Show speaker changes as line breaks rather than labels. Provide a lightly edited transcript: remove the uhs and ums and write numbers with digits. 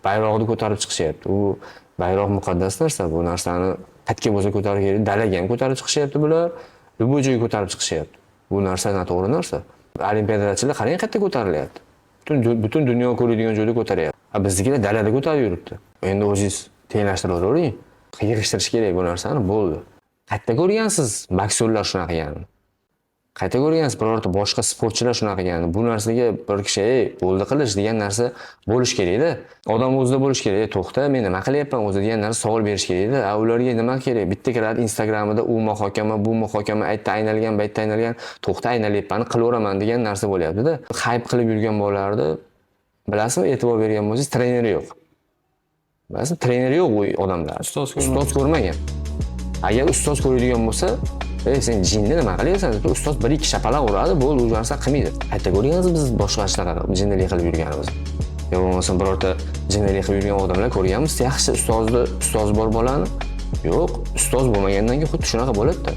Bayroqni ko'tarib chiqishyapti. U bayroq muqaddas narsa. Bu narsani qayerga bo'lsa ko'tarib kerak, dalaga ham ko'tarib chiqishyapti bular. Любой joyga ko'tarib chiqishyapti. Bu narsa noto'g'ri narsa. Olimpiadachilar, qarang, qayerda ko'tarilyapti. Butun dunyo ko'radigan joyda ko'taryapti. A biznikilar dalada ko'tarib yuribdi. Endi o'zingiz tenglashtiraveravering. Yig'ishtirish kerak bu narsani, bo'ldi. Qayerda ko'rgansiz boksyorlar shunaqa qilganini? Qayerda ko'rgansiz birorta boshqa sportchilar shunaqa qilganini? Bu narsaga bir kishi "Ey, bo'ldi qilish" degan narsa bo'lishi kerakda. Odam o'zida bo'lishi kerak. "Ey, to'xta, men nima qilyapman o'zi" degan narsa savol berish kerakda. A ularga nima kerak? Bitta kiradi Instagramida, u muhokama, bu muhokama, aytda aynalgan, bu yerda aynalgan, to'xta, aynalyapman, qilaveraman degan narsa bo'lyapti-da. Хайп qilib yurgan bolalarni bilasizmi, e'tibor bergan bo'lsangiz, treneri yo'q. Bilasizmi, treneri yo'q u odamlar.
Ustoz ko'rmagan.
Ustoz ko'rmagan. Agar ustoz ko'radigan bo'lsa, "Ey, sen jinni, nima qilyapsan?" deb ustoz bir ikki shapaloq uradi, bo'ldi, u narsa qilmaydi. Qayerda ko'rgansiz biz boshqa shunaqa jinnilik qilib yurganimizni? Yo bo'lmasa birorta jinnilik qilib yurgan odamlar ko'rganmiz? Yaxshi ustozni, ustozi bor bolani? Yo'q, ustoz bo'lmagandan keyin xuddi shunaqa bo'ladi-da.